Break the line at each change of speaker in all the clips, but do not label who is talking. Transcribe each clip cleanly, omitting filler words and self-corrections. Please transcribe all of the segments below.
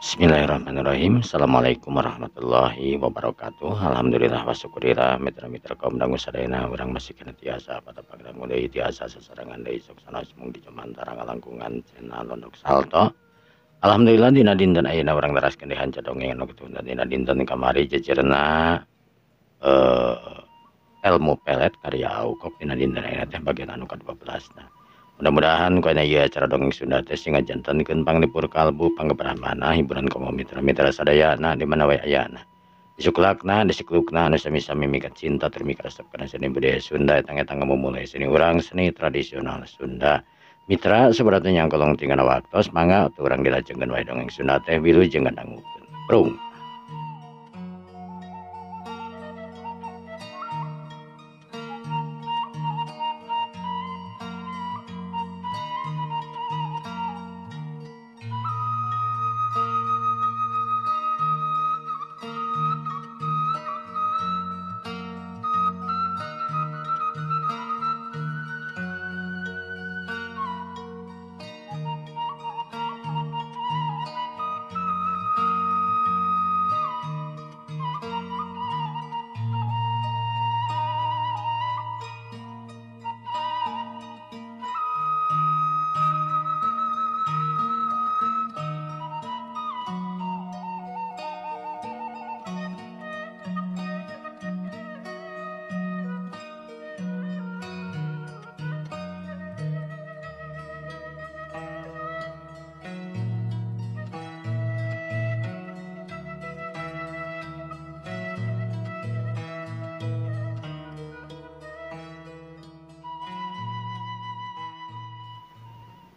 Bismillahirrahmanirrahim. Assalamualaikum warahmatullahi wabarakatuh. Alhamdulillah wa syukurillah mitra-mitra kaum dangu sadayana urang masih kena tiasa pada pagdangu deui tiasa sasarengan deui sok sanes mung di jumantara ngalangkungan channel Londok Salto. Alhamdulillah dina dinten ayeuna urang teraskeun deui hanca dongeng anu ketunda dina dinten kamari jejerna ilmu pelet karya Aukok dina dinten ayeuna teh bagian anu ka-12 na. Mudah-mudahan ku aya ieu acara dongeng Sunda teh sing ngajantenkeun panglipur kalbu panggebrahmana hiburan komo mitra-mitra sadayana di mana wae ayana. Disuklakna disiklukna anu sami-sami mikat cinta tur mikaresep kana seni budaya Sunda eta eta ngamumule seni urang seni tradisional Sunda. Mitra sabarana nyangkolong tinggal waktos mangga atuh urang dilajengkeun wae dongeng Sunda teh wilujeng ngadangukeun. Prung.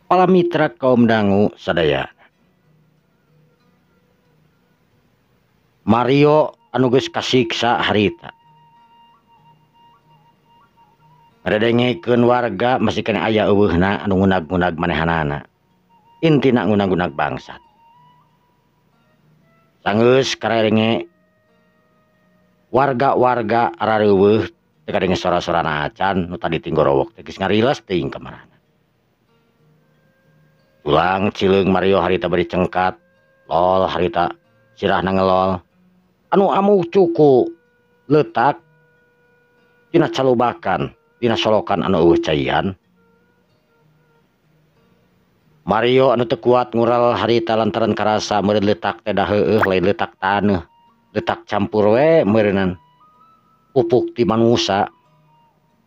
Para mitra kaum dangu sadaya. Mario anu geus kasiksa harita. Ngadengekeun warga masih kena aya eueuhna anu ngunag-ngunag manehanana. Intina ngunag-ngunag bangsat. Sanggeus karerenge warga-warga arareuweuh teu kadenge sora-sorana acan nu tadi tinggorowok teh geus ngariles teuing ka marana. Tulang cileung Mario harita bari cengkat, lol harita sirahna ngelol. Anu amuh cuku letak tina calubakan, tina solokan anu eueuh caian. Mario anu teu kuat ngural harita lantaran karasa meureun letak teh da heueuh lain letak taneuh, letak campur we meureunan. Pupuk ti manusa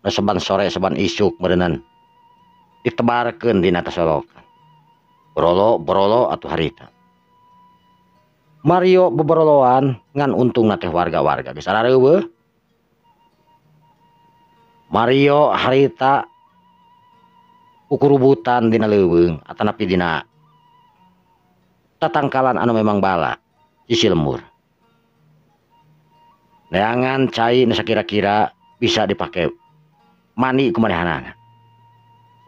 nu saban sore saban isuk meureunan ditebarkeun dina solokan. Borolo borolo atuh harita. Mario beboroloan ngan untungna teh warga-warga geus arareuweuh. Mario harita kukurubutan dina leuweung atanapi dina tatangkalan anu memang bala sisi lemur. Neangan cai nu sakira-kira bisa dipake mani ku manehanana.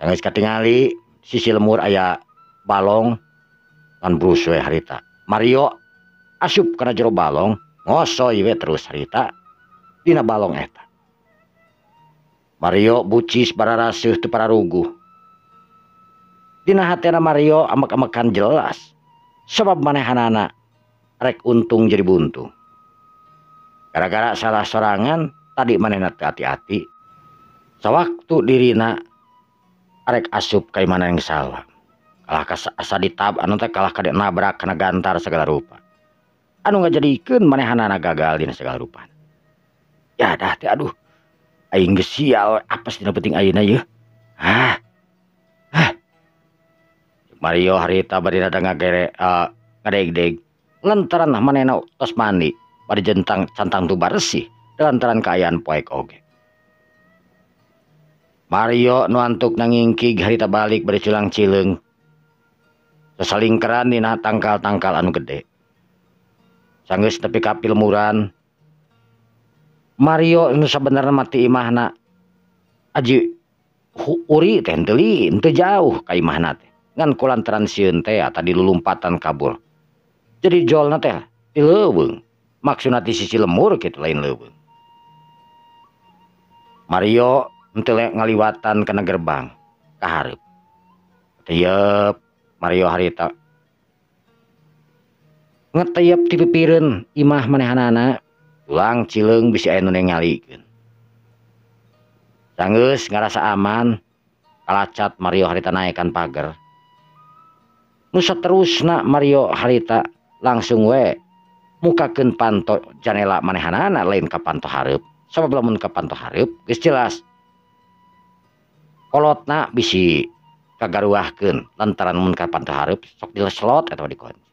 Sanggeus katingali sisi lemur aya balong kan brus we harita. Mario asup kana jero balong ngosoy we terus harita dina balong eta. Mario bucis bararaseuh teu pararuguh. Dina hatena Mario amek-amekan jelas sebab manehanana rek untung jadi buntung. Gara-gara salah sorangan tadi manehna teu hati-hati. Sawaktu dirina arek asup ka imana yang salah. Kalah asa ditab anu teh kalah ka nabrak kana gantar segala rupa. Anu ngajadikeun manehanana gagal dina segala rupa. Ya dah teh aduh. Aing geus sial apes dina penting ayeuna yeuh. Hah. Hah. Mario harita bari rada ngagere ngadegdeg lantaran manehna tos mandi bari jentang cantang tu baresih lantaran kaayaan poek oge. Mario nu antuk nangingkig harita balik bari culang cileung. Sasalingkeran dina tangkal-tangkal anu gede. Sanggeus nepi ka pilmuran. Mario nu sabenerna mati imahna aji uri teh henteu henteu jauh ka imahna teh. Ngan kulantaran sieun teh tadi lulumpatan kabur. Jadi jolna teh di leuweung. Maksudna ti sisi lemur kitu lain leuweung. Mario henteu ngaliwatan kana gerbang ka hareup. Teup Mario harita Ngeteyep ti pipireun imah manehanana tulang cileung bisi aya nu ningalikeun. Sanggeus ngarasa aman kalacat Mario harita naekan pager. Nu saterusna Mario harita langsung we mukakeun panto janela manehanana lain ka panto hareup. Sabab lamun ka panto hareup geus jelas kolotna bisi kagaruahkeun lantaran mun ka panto hareup sok dileslot atawa dikunci.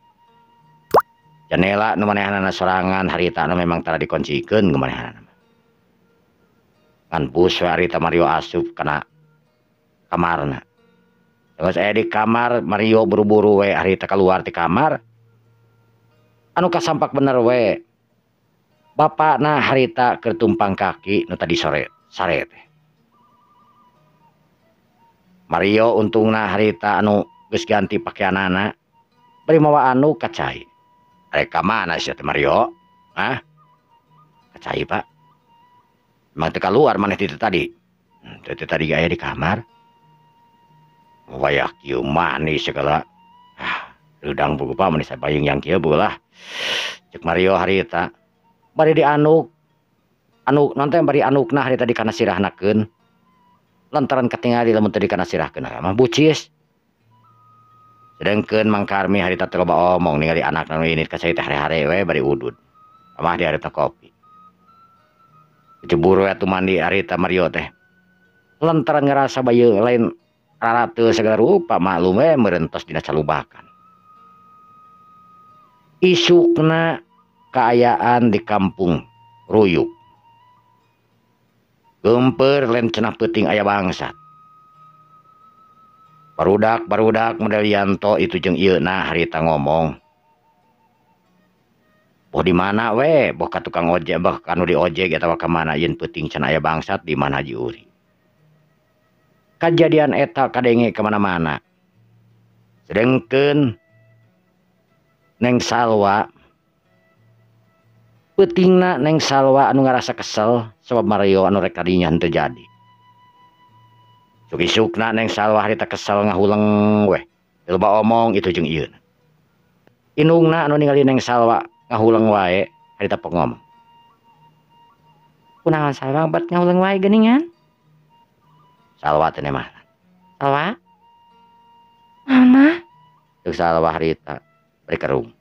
Janela nu manehanana sorangan harita nu memang tara dikuncikeun ku manehanana. Ngan bus we harita Mario asup kana kamarna. Geus aya di kamar Mario buru-buru we harita keluar ti kamar. Anu kasampak bener we bapakna harita keur tumpang kaki nu tadi sore sare teh. Mario untungna harita anu geus ganti pakaianana bari mawa anu ka cai. Arek ka mana sia teh Mario? Hah? Ka cai Pak. Emang teu kaluar maneh ti tadi? Teu tadi aya di kamar. Wayah kieu manis segala. Ah, reudang buku Pak manis bayeng yang kieu buku lah. Cek Mario harita bari dianuk. Anuk nonton bari anukna harita dikana sirahnakeun. Lantaran katingali lamun teu dikana sirahkeun mah bucis. Sedengkeun Mang Karmi harita teh loba omong ningali anakna nu init ka cai teh hare-hare we bari udud. Amah dihareup kopi. Ceburu atuh mandi harita Mario teh. Lantaran ngerasa bayi lain rarate segala rupa maklum we meureun tos dina calubakan. Isukna kaayaan di kampung ruyuk. Geumpeur lain cenah peuting aya bangsat. Barudak-barudak model Yanto itu jeung ieu nah harita ngomong. Boh di mana we, boh ka tukang ojek, boh kanu di ojek atawa ka mana yeun peuting cenah aya bangsat di mana Haji Uri. Kajadian eta kadenge ka mana-mana. Sedengkeun Neng Salwa peutingna Neng Salwa anu ngarasa kesel sabab Mario anu rek kadinya henteu jadi. Isuk-isukna Neng Salwa harita kesel ngahuleng weh. Loba omong itu jeung ieu. Indungna anu ningali Neng Salwa ngahuleng wae harita pok ngomong. Kunaon Salwa bat ngahuleng wae geuningan? Salwa teh mah. Salwa? Mama? Ceuk Salwa harita bari kerung.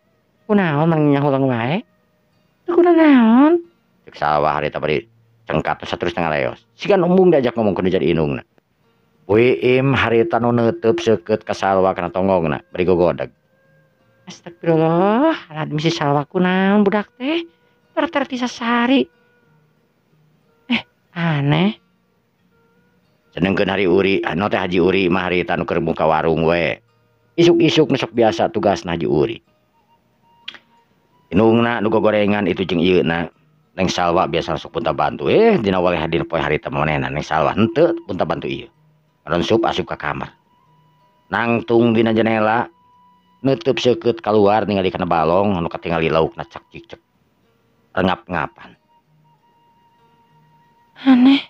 Kunaon mang ngahuleng wae? Teu kunaon? Ceuk Salwa harita bari cengkat saterusna ngaleos. Sigan embung diajak ngomong kudu jadi indungna. Wiim harita nu neuteub seukeut ka Salwa kana tonggongna bari gogodeg. Astagfirullah, alah misi Salwa kunaon budak teh? Terter ti sasari. Aneh. Sedengkeun hari Uri, anu teh Haji Uri mah harita nu keur muka warung we. Isuk-isuk nu sok biasa tugasna Haji Uri. Indungna nu gogorengan itu jeung ieu na. Neng Salwa biasa sok punta bantu. Dina waleh hadir poe harita manehna Neng Salwa henteu punta bantu ieu. Rensup asup ka kamar. Nangtung dina jendela, neuteub seukeut kaluar ningali kana balong anu katingali laukna cak cicek. Rengap-ngapan.
Aneh.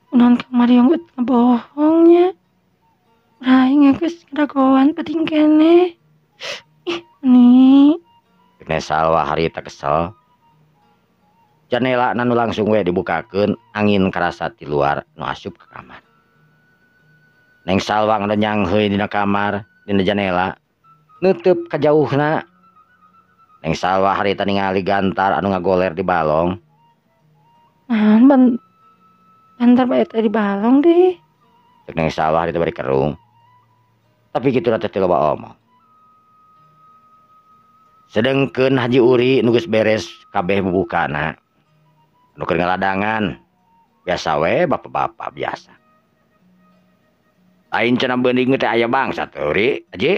Kunaon Kang Mario geus ngebohongnya. Aing geus ngadagoan penting keneh. Ih, nih.
Neng Salwa harita kesel. Janela nanu langsung we dibukakeun, angin karasa ti luar nu asup ka kamar. Neng Salwa ngenyang heuy dina kamar, dina janela, neuteub ka jauhna. Neng Salwa harita ningali gantar anu ngagoler di balong.
Naon gantar bae teh di balong deh.
Cek Neng Salwa harita bari kerung. Tapi kitu teh teu loba omong. Sedengkeun Haji Uri nu geus beres kabeh bubukana. Anu keur ngaladangan biasa we bapak-bapak biasa. Lain cenah beunding teh aya bangsat Uri, Haji.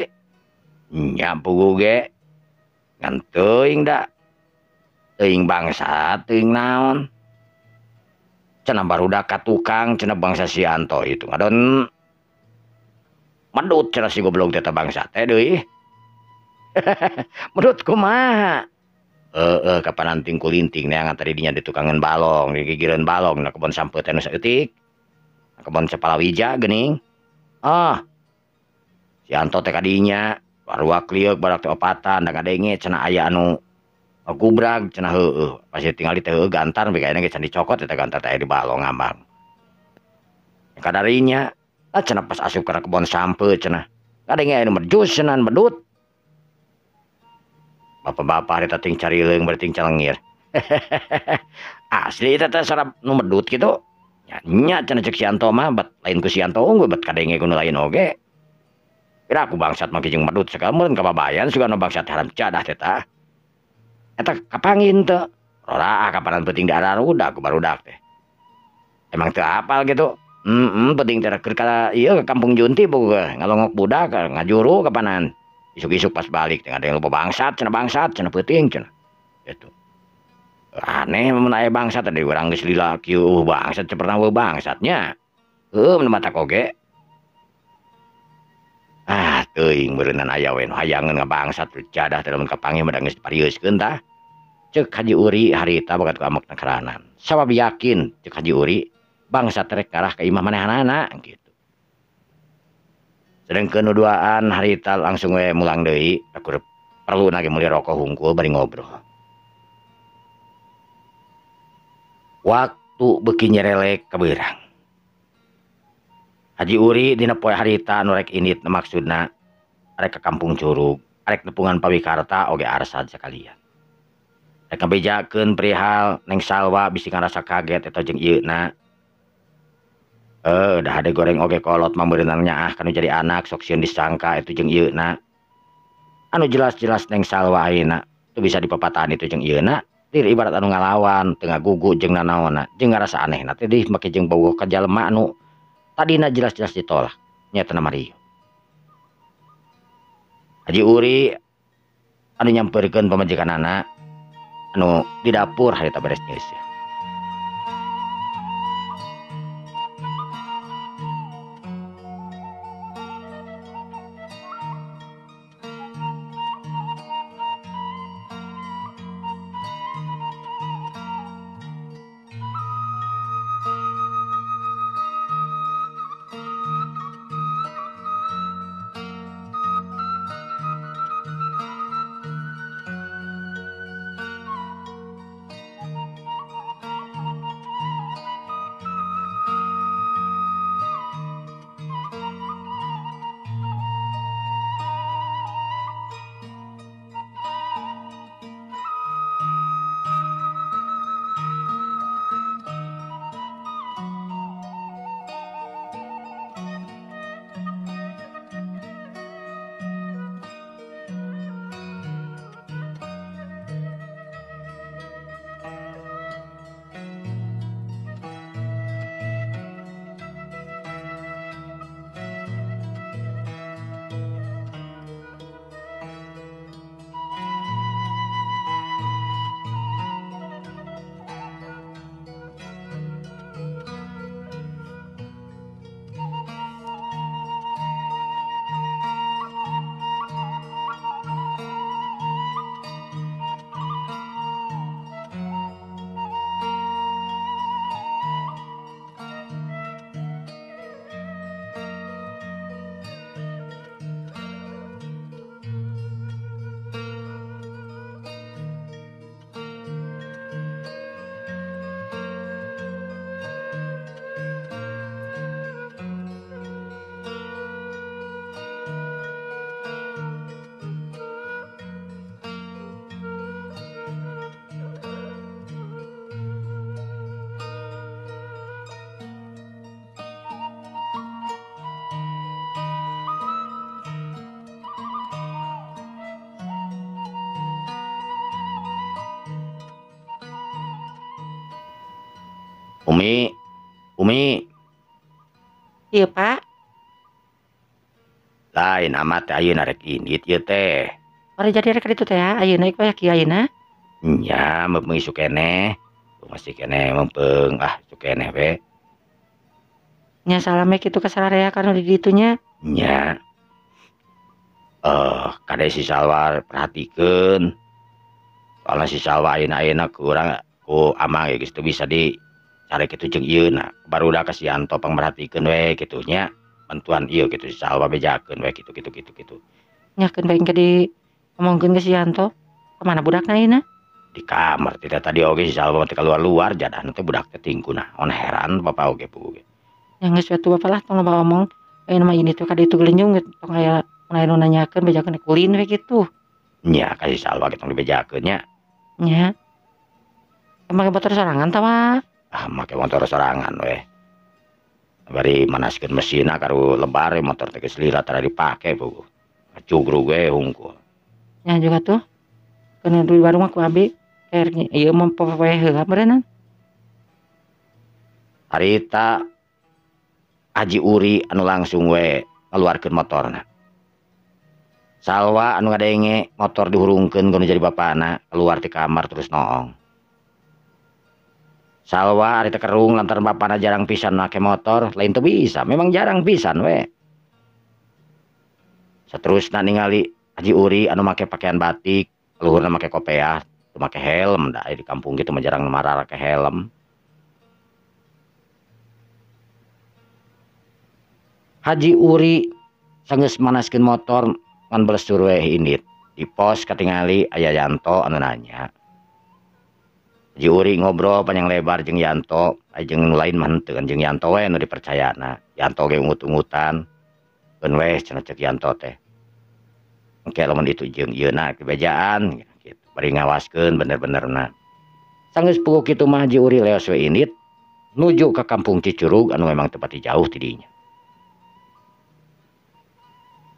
Nya puguh ge. Ngan teuing da. Teuing bangsat, teuing naon. Cenah barudak ka tukang cenah bangsa si Anto itu ngadon. Medut cenah si goblok teh bangsat teh deui. Medut kumaha? Heeh, kapan anting kulinting neangan tadi dinya di tukangan balong, digigireun balong na kebon sampeut teh nu saeutik. Na kebon sapalawija geuning. Ah. Si Anto teh kadinya Baruak lieuk barak teh opatan da ngadenge cenah aya anu gubrag cenah heueuh. Pasti tinggal di teh heueuh gantar we kayana ge can dicokot eta gantar teh aya di balong ngambang. Kadarinya ah cenah pas asup kana kebon sampe cenah. Ngadenge aya nu medus cenah medut. Bapak-bapak harita ting carileung bari ting calengir. Asli eta teh sarap nu medut kitu. Nya nya cenah ceuk si Anto mah bat lain ku si Anto unggul bat kadenge ku nu lain oge. Kira aku bangsat mah jeung medut sagala meureun kababayan sugan bangsat haram jadah teh tah. Eta kapangin teu. Roraah kapanan peuting diararudak ku barudak teh. Emang teu hafal kitu. Penting teh keur ka ieu ka kampung Junti boga ngalongok budak ngajuru kapanan. Isuk-isuk pas balik teh ada yang lupa bangsat cenah peuting cenah. Gitu. Aneh mun aya bangsat tadi urang geus lila kieu bangsat teu pernah eueuh bangsatnya. Heueuh mun matak oge. Ah teuing meureunnan aya we nu hayangeun ngabangsat jadah teh lamun kapanggih mah da geus diparieuskeun tah. Ceuk Haji Uri harita bakat ku amekna keranan. Sabab yakin ceuk Haji Uri bangsat rek ngarah ka imah manehanana gitu. Sedengkeun nu duaan harita langsung we mulang deui, akur perlu na ge meuli rokok hungkul bari ngobrol. Waktu beuki nyerelek kabeurang. Haji Uri dina poe harita anu rek indit maksudna rek ka kampung Curug, rek nepungan Pawikarta oge Arsad sakalian. Rek ngabejakeun perihal Neng Salwa bisi ngarasa kaget eta jeung ieuna. Dah hade goreng oge kolot mah meureunang nyaah kanu jadi anak sok sieun disangka itu jeung ieuna. Anu jelas-jelas Neng Salwa ayeuna teu bisa dipapatahan itu jeung ieuna, tir ibarat anu ngalawan teu ngagugu jeung nanaonna jeung ngarasa anehna teh dih make jeung bogoh ka jalma anu tadina jelas-jelas ditolak nyaeta Mario. Haji Uri anu nyamperkeun pamajikanana anu di dapur harita beres nyeuseuh. Umi, Umi.
Iya, Pak.
Lain amat teh ayeuna rek indit ieu teh.
Bari jadi rek ditu teh ayeuna ieu kieu ayeuna.
Nya, meupeung isuk keneh. Masih keneh meupeung ah isuk keneh we.
Nya salame kitu ka sararea kanu di ditu nya.
Nya. Kade si Salwa perhatikeun. Soalna si Salwa ayeuna-ayeuna ku urang ku amang geus teu bisa di cari kitu jeung ieu na. Barudak ka si Yanto pangmerhatikeun we kitu nya. Bantuan ieu kitu si Salwa bejakeun we kitu kitu kitu kitu.
Nyakeun bae engke di omongkeun ka si Yanto. Kamana budakna ayeuna?
Di kamar tidak tadi oge si Salwa teh keluar-luar jadahna teh budak teh tingkuna. On heran bapak oge pugu ge.
Nya geus we atuh bapak lah tong loba omong. Ayeuna mah ini tuh ka ditu gelenyung tong aya nu nanyakeun bejakeun kulin we kitu.
Nya ka si Salwa ge tong dibejakeun nya.
Nya. Make motor sorangan tawa?
Ah, make motor sorangan we. Bari manaskeun mesinna karu lebar motor teh geus lila tara dipake pugu. Cugrug we hungkul.
Nya juga tuh. Keun di warung mah ku abi er ieu mah popoe heula meureunnan.
Harita Haji Uri anu langsung we ngaluarkeun motorna. Salwa anu ngadenge motor dihurungkeun kudu jadi bapana keluar ti kamar terus noong. Salwa ari teh kerung lantaran bapana jarang pisan make motor, lain teu bisa, memang jarang pisan we. Saterusna ningali Haji Uri anu make pakaian batik, luhurna make kopeah, teu make helm da di kampung kitu mah jarang mararake helm. Haji Uri sanggeus manaskeun motor ngan belesur we indit. Di pos katingali aya Yanto anu nanya. Haji Uri ngobrol panjang lebar jeung Yanto, jeung nu lain mah henteu kan jeung Yanto we nu dipercayana. Yanto ge ungut-ungutan. Keun we cenah ceuk Yanto teh. Engke lamun ditu jeung ieuna dibejaan kitu. Bari ngawaskeun bener-benerna. Sanggeus puguh kitu mah Haji Uri leos we indit nuju ka kampung Cicurug anu memang teu pati jauh ti dinya.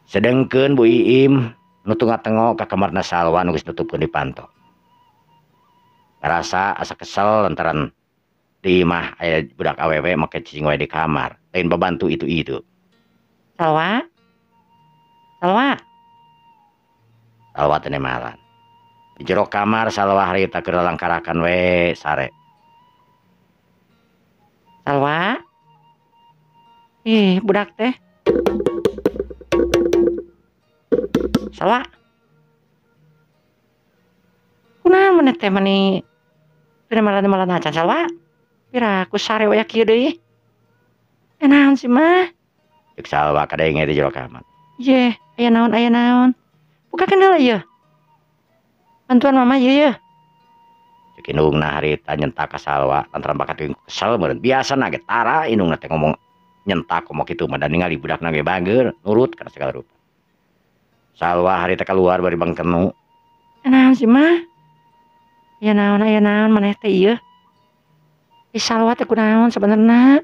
Sedengkeun Bu Iim nu tunga-tengok ka kamarna Salwa nu geus nutupkeun di panto. Ngarasa asa kesel lantaran di imah aya budak awewe make cicing wae di kamar, lain babantu itu-itu.
Salwa? Salwa?
Salwa teh nemalan. Di jero kamar Salwa harita keur lalangkarakan we sare.
Salwa? Ih, budak teh. Salwa? Kunaon maneh teh mani teu malan-malan acan Salwa? Pira ku sare waya kieu deui. Naon sih mah?
Ceuk Salwa kadenge di jero kamar.
Ye, aya naon aya naon? Bukakeun heula ieu. Bantuan mama ieu ye.
Ceuk indungna harita nyentak ka Salwa lantaran bakat kesel meureun. Biasana ge tara indungna teh ngomong nyentak komo kitu mah da ningali budakna ge bager nurut kana segala rupa. Salwa harita keluar bari bangkenu.
Naon sih mah? Aya naon maneh teh ieu? Ih Salwa teh kunaon sabenerna?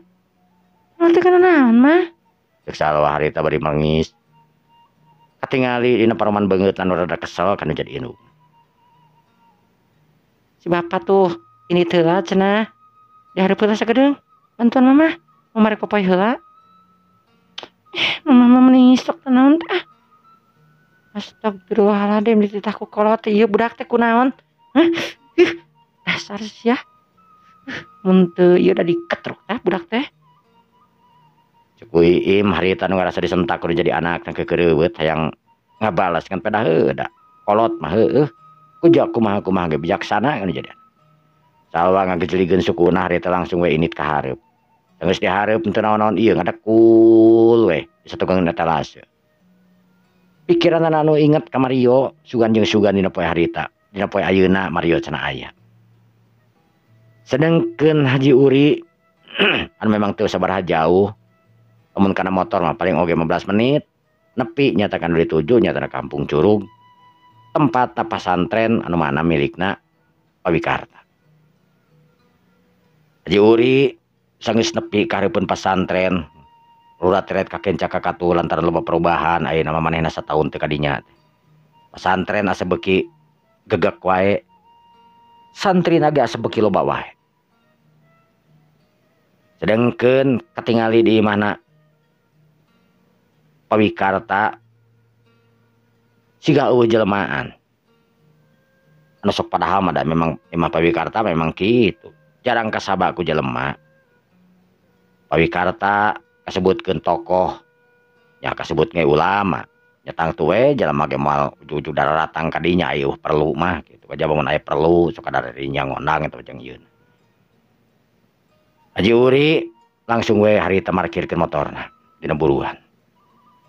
Naon teh kana naon mah?
Ceuk Salwa harita bari mangis. Katingali dina paroman beungeut anu rada kesel kana jadi indung.
Si bapak tuh ini teh heula cenah. Dihareup heula sakedeung. Bantuan mama. Mama rek popoe heula. Mama mah meni sok teh naon teh ah. Astagfirullahaladzim dititah ku kolot teh ieu budak teh kunaon? Hah? Ih, dasar sia. Mun teu ieu da diketruk tah budak teh.
Ceuk Iim harita nu ngarasa disentak kudu jadi anak teh keukeureut hayang ngabalas kan pedah heueuh da. Kolot mah heueuh. Kuja kumaha-kumaha ge bijaksana kan jadi. Salwa ngagejeligeun sukuna harita langsung we init ka hareup. Geus dihareup teu naon-naon ieu ngadekul we di satukang etalase. Pikiranna anu inget ka Mario sugan jeung sugan dina poe harita. Dina poe ayeuna Mario cenah aya. Sedengkeun Haji Uri anu memang teu sabaraha jauh. Lamun kana motor mah paling oge 15 menit nepi nyatakan dituju nyatana kampung Curug tempat pasantren anu mana milikna Pawikarta. Haji Uri sanggeus nepi ka hareupeun pasantren rurat-ret kakenca kakatu lantaran loba perubahan ayeuna mah manehna sataun teu kadinya. Pasantren asa beuki gegek wae, santrina ge asa beuki loba wae. Sedengkeun katingali di imahna Pawikarta siga eueuh jelmaan. Anu sok padahal mah da memang imah Pawikarta memang kitu. Jarang kasaba ku jelema. Pawikarta kasebutkeun tokoh, nya kasebut ge ulama. Nya tangtu we jelema ge moal ujug-ujug daratang ka dinya ayeuh perlu mah kitu. Kajaba mun aya perlu sok kadarinya ngondang eta jeung yeuna. Haji Uri langsung we harita markirkeun motorna dina buruan.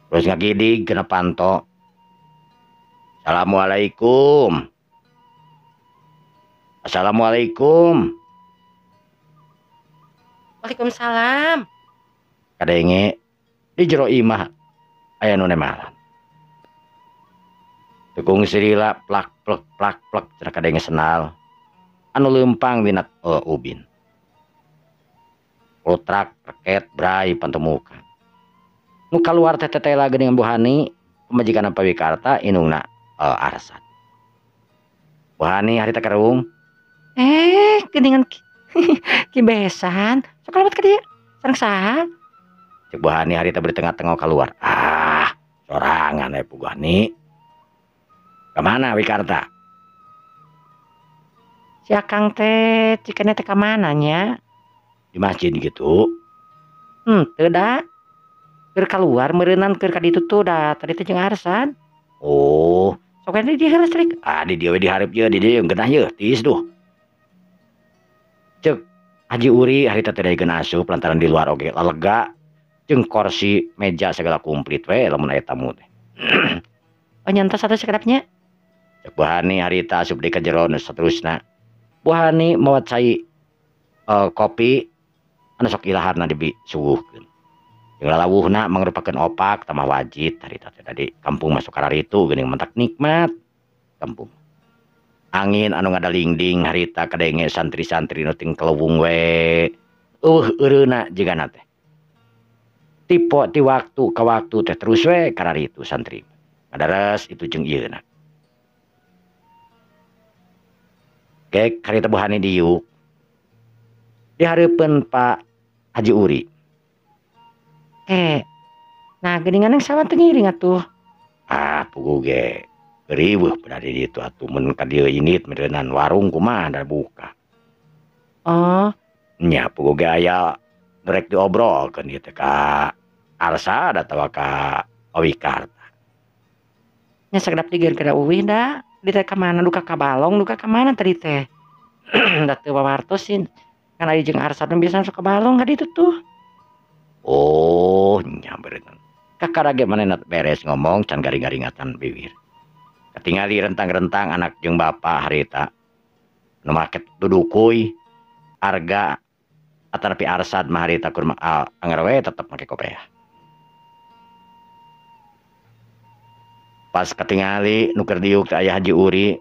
Terus ngagidig kena panto. Assalamualaikum. Assalamualaikum.
Waalaikumsalam.
Kadenge di jero imah aya nu nemalan. Tekung sirila plak plek plak plek cenah kadenge senal anu leumpang dina ubin. Lutrak reket brai pantemukan. Nu kaluar teh tetela geuning Bu Hani pamajikan Pak Wikarta indungna Arsad. Bu Hani harita kerung.
Geuningan ki besan. Sok kalebet ka dieu. Sareng saha?
Cek Bu Hani harita beri tengah-tengah keluar. Ah, sorangan we Bu Hani. Kemana Wikarta?
Si Akang teh cikene teh ka mana nya?
Di masjid gitu.
Teu da. Keur kaluar meureunnan keur ka ditu tuh da tadi teh jeung Arsad.
Oh,
sok we di dieu heula cerik.
Ah, di dieu we dihareup ye, di dieu geunah ye, tiis duh. Cek Haji Uri harita teh daekeun asup lantaran di luar oge lega jeung kursi meja segala komplit we lamun aya tamu teh.
Oh, nyantos atuh sakedapnya.
Cek Bu Hani harita asup deui ka jero nu saterusna. Bu Hani mawa cai kopi anu sok ilaharna disuguhkeun. Jeung lalawuhna mangrupakeun opak tambah wajit harita teh di kampung masuk kararitu geuning mentak nikmat kampung. Angin anu ngadalingding harita kadenge santri-santri nu ting kelewung we. Eueuh eureuna jigana teh. Tipo ti waktu ka waktu teh terus we kararitu santri. Ngadares itu jeung ieuna. Gek harita Bu Hani diuk. Dihareupeun Pak Haji Uri.
Nah geuningan yang sawan teu ngiring atuh.
Ah, puguh ge. Riweuh pada di ditu atuh mun ka dieu indit meureunan warung kumaha da buka.
Oh.
Nya puguh ge aya nu rek diobrolkeun ieu teh ka Arsad atawa ka Wikarta.
Nya sakedap digeun kada eueuh da. Di teh ka mana duka ka balong duka ka mana tadi teh. Da teu wawartos sih. Kan aya jeung Arsad nu biasa sok ka balong ka ditu tuh.
Oh, nya beureunan. Kakara ge manehna beres ngomong can garing-garingatan bibir. Katingali rentang-rentang anak jeung bapa harita. Nu make dudukuy arga atanapi Arsad mah harita kur anger we tetep make kopeah. Pas katingali nu keur diuk teh aya Haji Uri,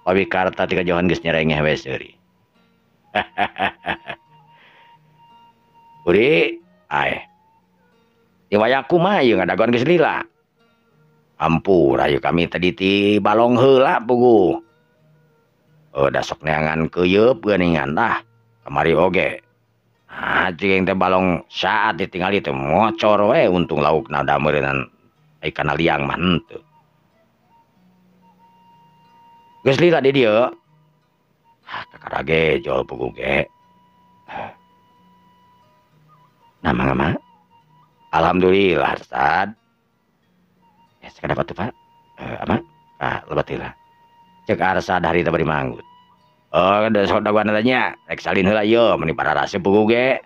Pak Wikarta ti kajohan geus nyerengeh we seuri. Uri, ae. Di wayah kumaha ieu ngadagoan geus lila. Ampura ieu kami tadi ti balong heula puguh. Da sok neangan keuyeup geuningan tah. Kamari oge. Ah, cing teh balong saat ditingali teh mocor we untung laukna da meureunnan ai kana liang mah henteu. Geus lila di dieu. Ah, kakara ge jol puguh ge. Nah, mangga mah. Alhamdulillah, Sad. Ya, sekedap atuh, Pak. Ama? Ah, lebat heula. Cek Arsad harita bari manggut. Oh, da sok dagoan nya, rek salin heula ieu meuni pararaseup puguh ge.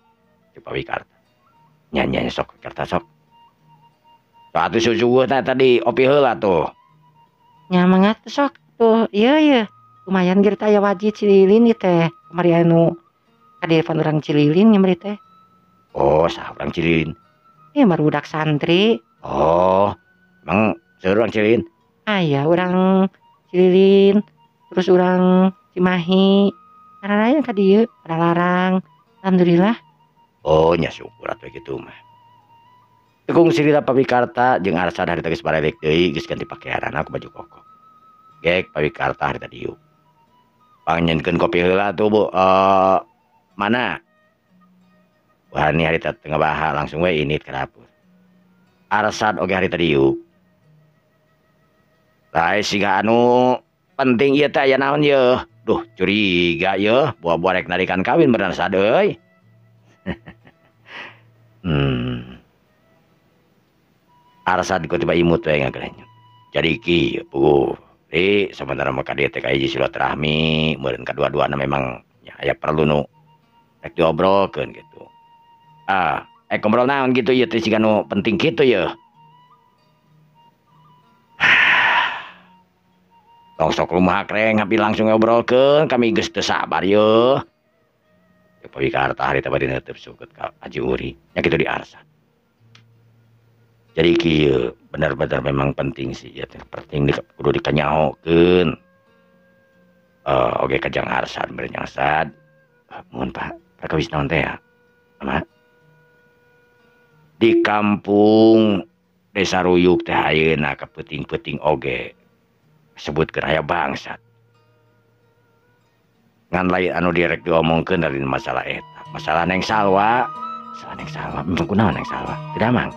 Cek Pak Wikarta. Nya nya sok Wikarta sok. Sok atuh susuguh teh tadi opi heula tuh.
Nya mangga tuh sok tuh. Ieu ieu. Lumayan ge teh aya wajit Cililin ieu teh. Kamari anu kadepan urang Cililin nya meri teh.
Oh, saha urang Cililin?
Barudak santri.
Oh, emang seueur urang Cililin?
Aya urang Cililin, terus urang Cimahi. Karena ka dieu, Padalarang. Alhamdulillah.
Oh, nya syukur atuh kitu mah. Tekung sirila Pak Wikarta jeung Arsad harita geus barelek deui geus ganti pakeanana ku baju koko. Gek Pak Wikarta harita diuk. Pangnyieunkeun kopi heula tuh Bu. Mana? Wah, ini harita teu ngabaha langsung we init ke dapur. Arsad oge harita diuk. Lae siga anu penting ieu teh aya naon yeuh. Duh, curiga yeuh, buah-buah rek narikan kawin bener Sad euy. Arsad ku tiba imut we ngagerenyut. Jadi kieu puguh. Di sementara mah ka dieu teh ka hiji silaturahmi, meureun kadua-duana memang nya aya perlu nu rek diobrolkeun gitu. Ah, ngobrol naon gitu ieu teh siga nu penting kitu yeuh. Tong sok rumaha kreng hapi langsung ngobrolkeun kami geus teu sabar yeuh. Pak Wikarta harita bade neuteub suket ka Haji Uri nya kitu di Arsad. Jadi kieu bener-bener memang penting sih ya teh, penting kudu dikanyahokeun. Oge ka Jang Arsad beureun Jang Arsad. Muhun Pak, perkawis naon teh ya? Ama di kampung Desa Ruyuk teh ayeuna ka peuting-peuting oge sebutkeun aya bangsat. Ngan lain anu direk diomongkeun dari masalah eta, masalah Neng Salwa, masalah Neng Salwa, memang kunaon Neng Salwa? Tidak mang.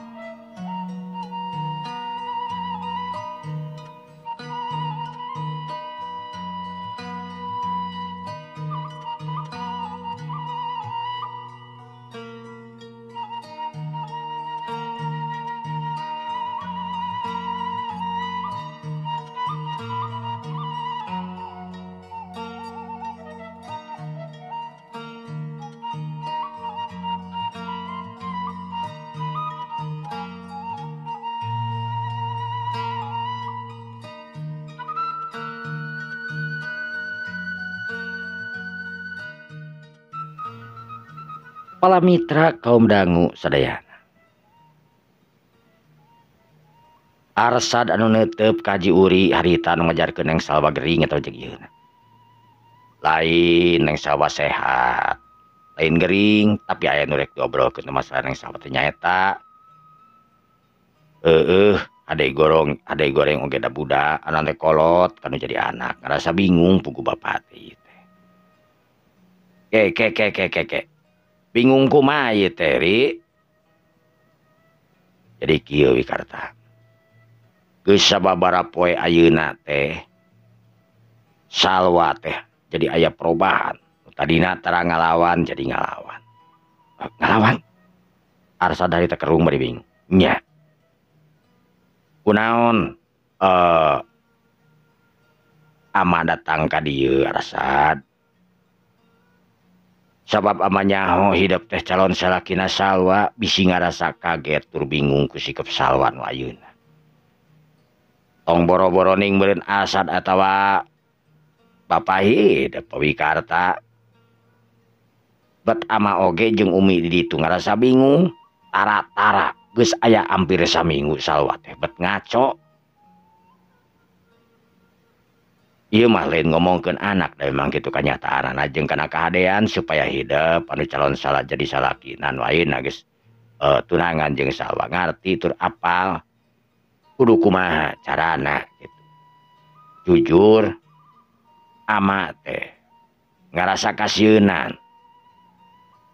Para mitra kaum dangu sadayana. Arsad anu neuteup ka Haji Uri harita anu ngajarkeun Neng Salwa gering atawa jeung ieuna. Lain Neng Salwa sehat, lain gering, tapi aya nu rek diobrolkeun masalah Neng Salwa teh nyaeta. Heueuh, ade gorong, ade goreng oge da budak, anu teh kolot kanu jadi anak, ngarasa bingung pugu bapak teh ieu teh. Ke ke ke ke ke ke. Bingung kumaha ieu teh, Ri? Jadi kieu Wikarta. Geus sababaraha poe ayeuna teh Salwa teh jadi aya perubahan. Tadina tara ngalawan jadi ngalawan. Ngalawan? Arsad harita kerung bari bingung. Nya. Kunaon ama datang ka dieu Arsad? Sabab ama nyaho hidup teh calon salakina Salwa bisi ngarasa kaget tur bingung ku sikap Salwa nu ayeuna. Tong boro-boro ning meureun Arsad atawa Bapak hidup Wikarta. Bet ama oge jeung Umi di ditu ngarasa bingung, tara-tara geus aya hampir saminggu Salwa teh bet ngaco. Ieu mah lain ngomongkeun anak da memang kitu kanyataanana jeung kana kahadean supaya hidup anu calon salah jadi salakina nu ayeuna geus tunangan jeung Salwa ngarti tur apal kudu kumaha carana gitu. Jujur ama teh ngarasa kasieunan.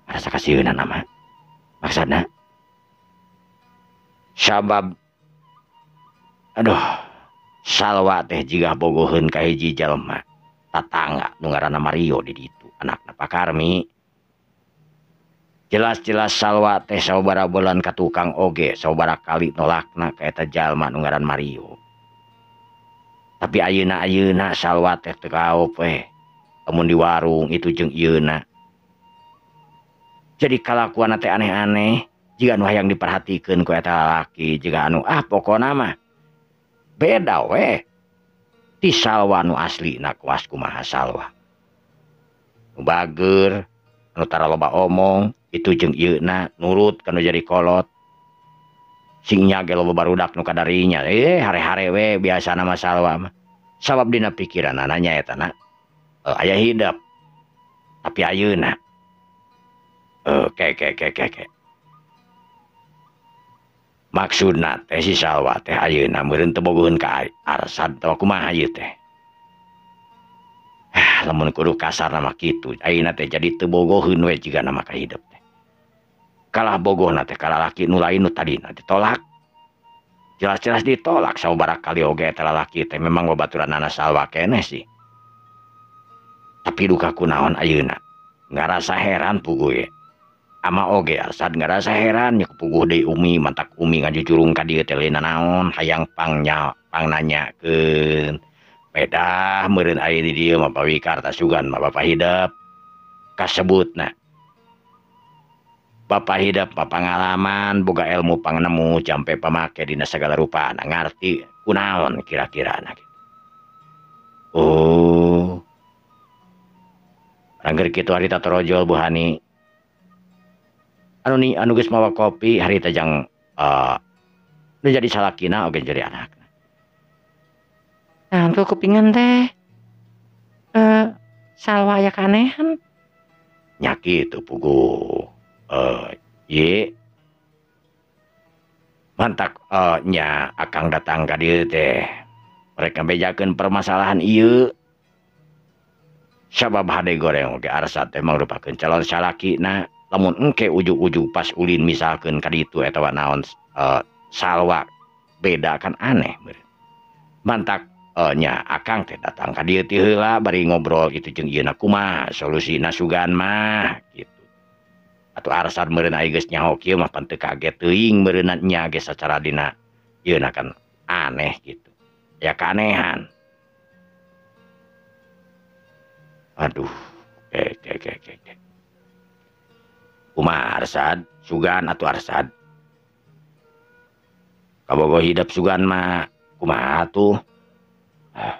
Ngarasa kasieunan ama maksudna sabab aduh Salwa teh jiga bogoheun ka hiji jalma tatangga nu ngaranna Mario di ditu anakna Pak Karmi. Jelas-jelas Salwa teh sababaraha bulan ka tukang oge sababaraha kali nolakna ka eta jalma nu ngaran Mario. Tapi ayeuna-ayeuna Salwa teh teu kaop we lamun di warung itu jeung ieuna. Jadi kalakuanna teh aneh-aneh jiga nu hayang diperhatikeun ku eta lalaki jiga anu ah pokona mah beda we ti Salwa nu aslina kuas kumaha Salwa. Nu bager, nu tara loba omong, itu jeung ieuna nurut kanu jadi kolot. Sing nya ge loba barudak nu kadarinya, hare-hare we biasana mah Salwa mah. Sabab dina pikiranana nya eta na aya hidep. Tapi ayeuna ke ke ke ke ke. Maksudna teh si Salwa teh ayeuna meureun teu bogoheun ka Arsad atawa kumaha ieu teh. Lamun kudu kasarna mah kitu, ayeuna teh jadi teu bogoheun we jigana mah ka hidep teh. Kalah bogohna teh ka lalaki nu lain nu tadina ditolak. Jelas-jelas ditolak sababaraha kali oge eta lalaki teh memang babaturanana Salwa keneh sih. Tapi duka kunaon ayeuna ngarasa heran puguh ge. Ama oge Arsad ngarasa heran nya puguh deui Umi mantak Umi ngajujurung ka dieu teh lain nanaon hayang pangnya pangnanyakeun. Pedah meureun aya di dieu mah Pak Wikarta sugan mah Bapak hidep kasebutna. Bapak hidep mah pangalaman boga ilmu pangnemu jampe pamake dina sagala rupana ngarti kunaon kira-kirana gitu. Oh. Rangger kitu harita torojol Bu Hani. Anu ni anu geus mawa kopi harita jang nu jadi salakina oge jadi anakna.
Nah, tuh kupingan teh. Salwa aya kanehan.
Nya kitu puguh. Ye. Mantak nya akang datang ka dieu teh. Mereka bejakeun permasalahan ieu. Sabab hade goreng oge Arsad teh mangrupakeun calon salakina. Lamun engke ujug-ujug pas ulin misalkeun ka ditu eta naon Salwa beda kan aneh meureun. Mantak nya akang teh datang ka dieu ti heula bari ngobrol kitu jeung ieuna kumaha solusina sugan mah kitu. Atuh Arsad meureun aya geus nyaho kieu mah pan teu kaget teuing meureunna nya ge sacara dina ieuna kan aneh gitu. Ya keanehan. Aduh, ke. Kumaha Arsad, sugan atuh Arsad. Kabogoh hidep sugan mah kumaha atuh? Ah,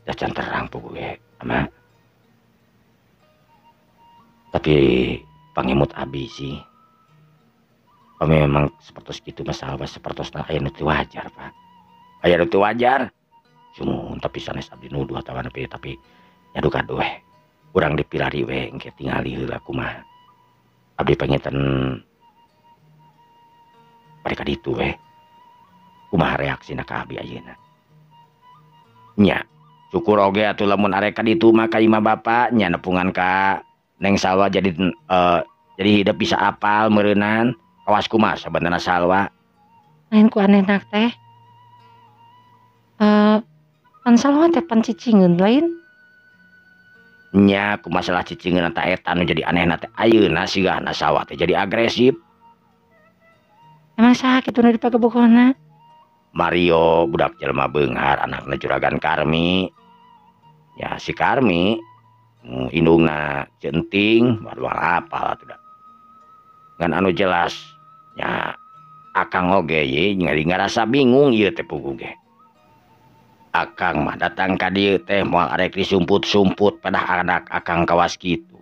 da can terang puguh ge, ama. Tapi pangemut abi sih. Memang sepertos kitu mah Salwa sepertosna aya nu teu wajar, Pak. Aya nu teu wajar. Sumuhun tapi sanes abdi nuduh atawa nepi tapi nya duka we. Urang dipilari we engke tingali heula kumaha. Abdi panginten bari ka ditu we. Kumaha reaksina ka abi ayeuna. Nya, syukur oge atuh lamun arek ka ditu mah ka imah bapa nya nepungan ka Neng Salwa jadi hidup bisa apal meureunan. Kawas kumaha sabenerna Salwa.
Lain ku anehna teh. Pan Salwa teh pan cicingeun lain.
Nya ku masalah cicingeun ta eta nu jadi anehna teh ayeuna sigana Salwa teh jadi agresif.
Emang saha kitu nu dipagebogohna?
Mario budak jelema beunghar anakna juragan Karmi. Ya si Karmi indungna centing waduh apal atuh da. Ngan anu jelas nya akang oge ye ngarasa bingung ieu teh puguh ge. Akang mah datang ka dieu teh moal arek disumput-sumput pada anak akang kawas kitu.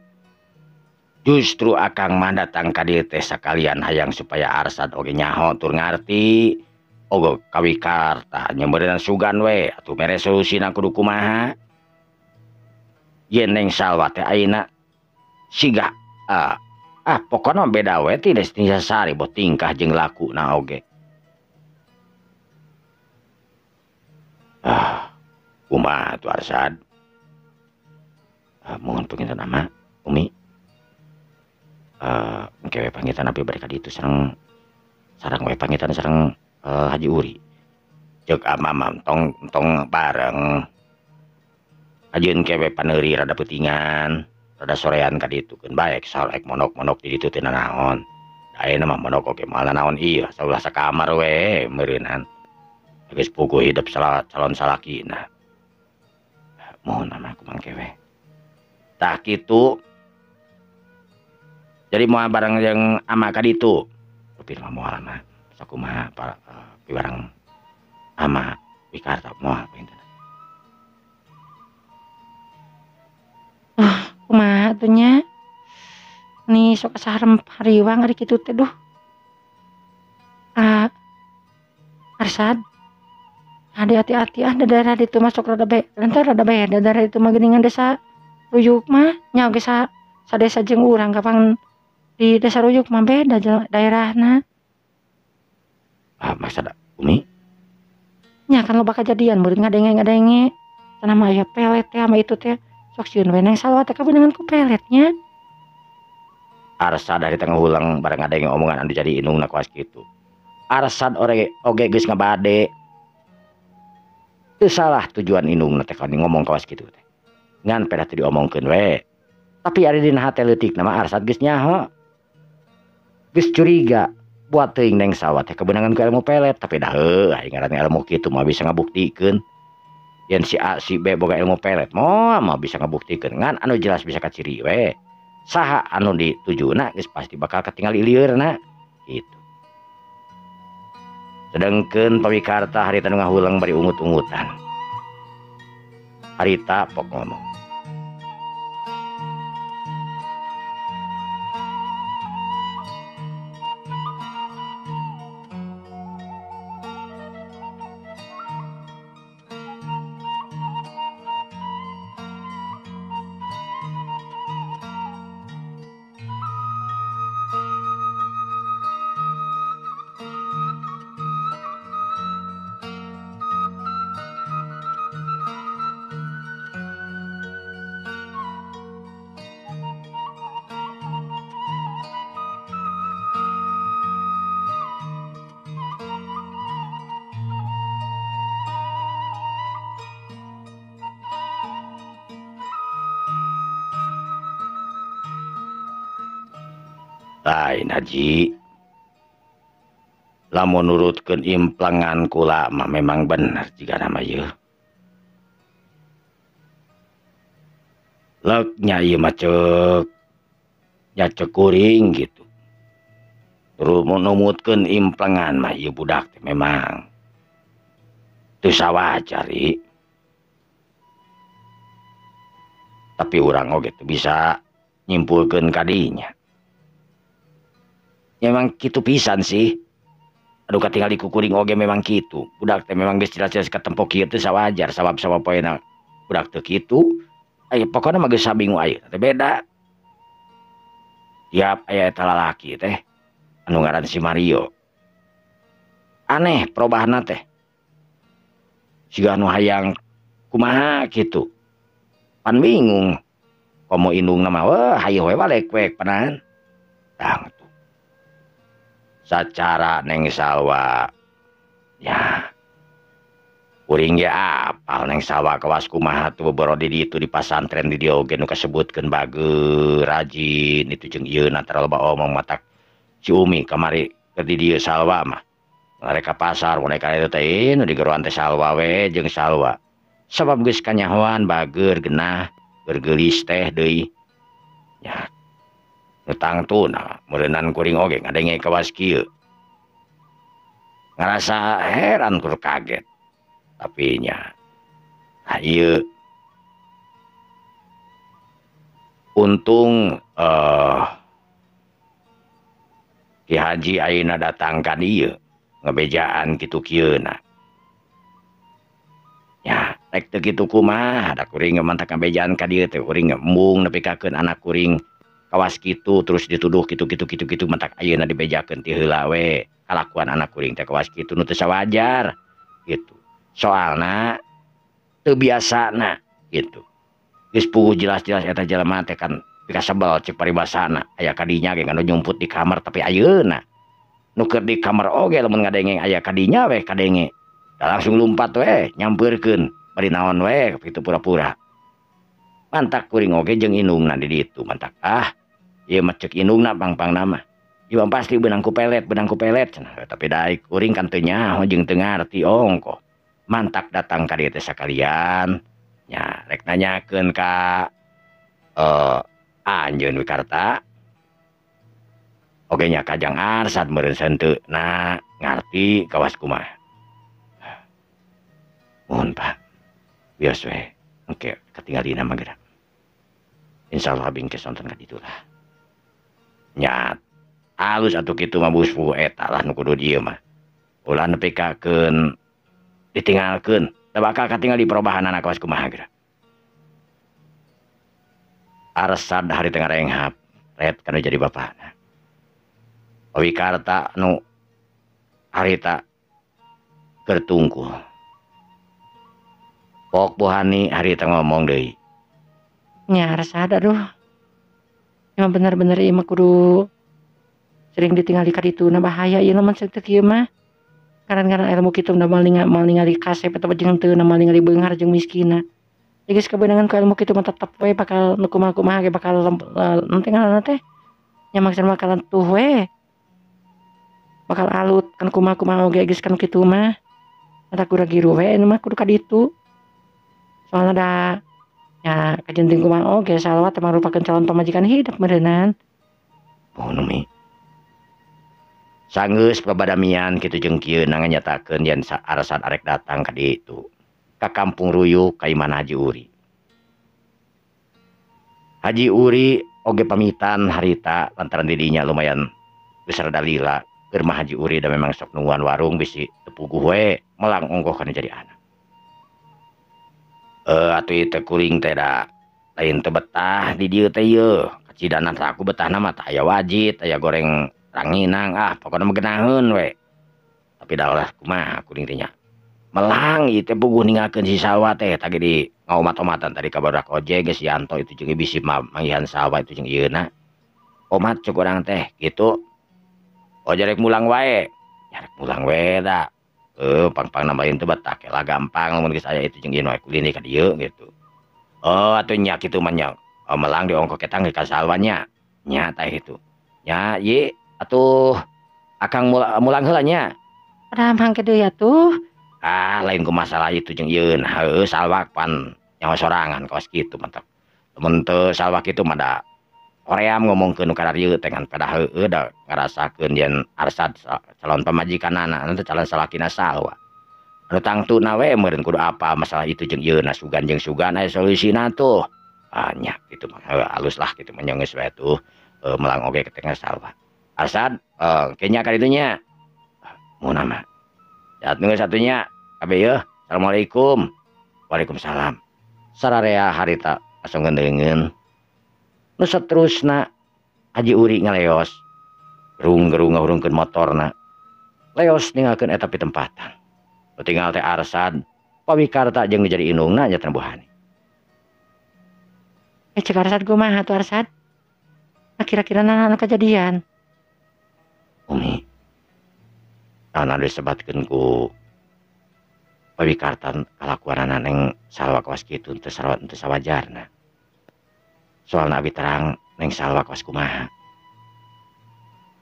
Justru akang mah datang ka dieu teh sakalian hayang supaya Arsad oge nyaho tur ngarti. Oge kawikarta nya meureunna sugan we atuh mere solusina kudu kumaha. Yen Neng Salwa teh ayeuna siga pokona beda we ti Destinasari boh tingkah jeung lakuna oge. Ah, kumaha tuh Arsad? Mohon panginten ama Umi. Engke we pangitan abdi bari ka ditu sareng we pangitan sareng Haji Uri. Ceuk ama mah tong bareng. Ajeun kewe paneuri rada peutingan, rada sorean ka ditu keun bae saur ek monok-monok di ditu teu nanaon. Da ayeuna mah monok oge moal nanaon ieu saulah sakamar we meureunan. Geus puguh hidup calon salakina. Mohon ama ku mangke we. Tah kitu. Jadi moal bareng jeung ama ka ditu. Tapi mah moal mah sakumaha pibareng ama Wikarta moal pinten.
Kumaha atuh nya? Nih sok asa hariwang ari kitu teh duh. Arsad. Hati hati-hati ah daerah ditu mah sok rada be, lantar rada beda daerah itu mah geuningan desa Ruyuk mah nya oge sa sadesa jeung urang kapan di desa Ruyuk mah beda daerahna.
Ah maksud Umi?
Nya kan loba kajadian murid ngadenge-ngadenge. Cenah mah aya pelet teh sama itu teh. Sok sieun we Neng Salwa teh kabeunangan ku peletnya.
Arsad dari tengah ulang bareng ngadenge omongan anu jadi indungna kawas kitu. Arsad oge geus ngabade. Teu salah tujuan indungna teh kan ngomong kawas kitu teh. Ngan pedah teu diomongkeun we. Tapi ari dina hate leutikna mah Arsad geus nyaho. Geus curiga buat teuing Neng Salwa teh kebenangan ku ilmu pelet tapi dah heuh aing ngaran ilmu kitu mah bisa ngabuktikeun. Yen si A si B boga ilmu pelet moal mah bisa ngabuktikeun ngan anu jelas bisa kaciri we. Saha anu ditujuna geus pasti bakal katingal ilieurna gitu. Sedengkeun Pawikarta harita nu ngahuleng bari ungut-ungutan. Harita pok ngomong. Lain haji, lamun nurutkeun implengan kula mah memang bener jika nama ieu. Leknya ieu mah ceuk nya ceuk kuring gitu. Terus numutkeun implengan mah ieu budak teh memang teu sawajar ieu. Tapi urang oge teu bisa nyimpulkeun ka dinya. Memang kitu pisan sih. Aduh katingali ku kuring oge memang kitu. Budak teh memang geus jelas-jelas katempo kieu teh sawajar sabab-sabab poena budak teh kitu. Aya pokona mah geus sabingu ayeuna teh beda. Tiap aya eta lalaki teh anu ngaran si Mario. Aneh perubahanna teh. Siga anu hayang kumaha kitu. Pan bingung. Komo indungna mah weh hayu we balek we panan. Tang sacara Neng Salwa ya kuring ge apal Neng Salwa kawas kumaha tuh bebero di ditu di pasantren di dieu oge nu kasebutkeun bageur rajin itu jeung ieu na tara loba omong matak si Umi kamari keur di dieu Salwa mah mereka pasar mereka itu teh nu digeroan teh Salwa we jeung Salwa sabab geus kanyahoan bageur genah bergeulis teh deui ya tangtuna meureunan kuring oge ngadenge kawas kieu ngarasa heran kur kaget tapi nya ieu untung Ki Haji ayeuna datang ka dieu ngebejaan kitu kieuna nya rek teu kitu kumaha da kuring mantak ngabejaan ka dieu teh kuring embung nepi kakeun anak kuring kawas kitu terus dituduh kitu kitu kitu kitu mentak ayeuna dibejakeun ti heula we kalakuan anak kuring teh kawas kitu nu teu sawajar gitu soalna teu biasana gitu geus puguh jelas-jelas eta jelema teh kan pikasebel cek paribasana aya kadinya ge nganu nyumput di kamar tapi ayeuna nu keur di kamar oge lamun ngadenge aya kadinya we kadenge da langsung lumpat we nyampeurkeun bari naon we kitu pura-pura mantak kuring oge jeung indungna di ditu mantak ah ieu mah ceuk indungna pang-pangna mah ieu mah pasti beunang ku pelet cenah tapi daek kuring kan teu nyaho jeung teu ngarti ongkoh mantak datang ka dieu teh sakalian nya rek nanyakeun ka anjeun Wikarta oge nya ka Jang Arsad meureun senteu na ngarti kawas kumaha mohon Pak bios we engke katingalina mah geura insyaallah abing ke sonten ka ditu lah nya alus atuh kitu mah bus eta lah nu kudu dieu mah ulah nepi kakeun ditinggalkeun da bakal katingal di perubahanana kawas kumaha geura Arsad hari tengah renghap ret kana jadi bapana Wikarta nu harita keur tungkul Pok Buhani harita ngomong deui
nya Arsad aduh emang bener-bener ieu mah kudu sering ditinggali ka ditu na bahaya ieu lamun teu kieu mah ngaran-ngaran ilmu kitu na moal ningali kasep atawa jeung teu na moal ningali beunghar jeung miskinna geus kabeunangan ku ilmu kitu mah tetep we bakal nu kumaha-kumaha ge bakal nanti ngaranna teh nya maksudna bakalan tuh we bakal alut kan kumaha-kumaha oge geus kan kitu mah eta kurang giru we nu mah kudu ka ditu soalna da nya kajenting kumaha oge Salwa teh marupakeun calon pamajikan hidup meureunan
oh Mi sanggeus babadamian kitu jeung kieu na nganyatakeun yen Arsad arek datang ka ditu. Ka kampung Ruyuk ka imahna Haji Uri. Haji Uri oge pamitan harita lantaran didinya lumayan geus rada lila. Keur mah Haji Uri da memang sok nungguan warung bisi teu puguh we melang ongkoh kana jadi anak. Atuh ieu teh kuring teh da lain teu betah di dieu teh ieu. Kacidana teh aku betahna mah tah aya wajit, aya goreng ranginang, ah pokona mah geunaheun we. Tapi da ulah kumaha kuring teh nya. Melang ieu teh puguh ninggalkeun si Salwa teh tadi di ngaomat-omatan tadi ka barudak ojek geus Yanto itu jeung bisi manggihan Salwa itu jeung ieuna. Omat cek urang teh kitu. Oh jarek mulang wae. Jarek mulang we da. Pang-pang nambahin teh betah lah gampang lamun geus aya itu jeung ieu we kulin ka dieu gitu. Oh atuh nya kitu mah nya. Oh, melang diongkok eta ka Salwa nya. Nya tah itu. Nya ye atuh akang mulang heula nya.
Padahal mangke deui atuh.
Ah lain ku masalah itu jeung ieu nah heueuh Salwa pan nyawa sorangan kawas kitu mantap. Lamun teu Salwa kitu mah da hoream ngomongkeun nu kararieu teh ngan pada heueuh da ngarasakeun yen Arsad calon pamajikanana anu calon salakina Salwa. Anu tangtuna we meureun kudu apa masalah itu jeung ieu na sugan jeung sugan aya solusina tuh. Ah nya kitu mah heueuh alus lah kitu mah geus we tuh melang oge ke tengah Salwa. Arsad kenya ka ditu nya. Mun mah. Ya tunggu satunya. Kabeh yeuh. Assalamualaikum. Waalaikumsalam. Sararea harita langsung ngeundeungeun. Nu saterusna Haji Uri ngaleos. Gerung-gerung ngahurungkeun motorna. Leos ninggalkeun eta pitempatan. Nu tinggal teh Arsad, Pawikarta jeung nu jadi indungna nya Bu Hani.
Cek Arsad kumaha atuh Arsad? Nah, kira-kira naon anu kajadian?
Umi. Naon anu disebatkeun ku Pawikarta kalakuanana Neng Salwa kawas kitu teu sarua teu sawajarna. Soalna abi terang Neng Salwa kawas kumaha.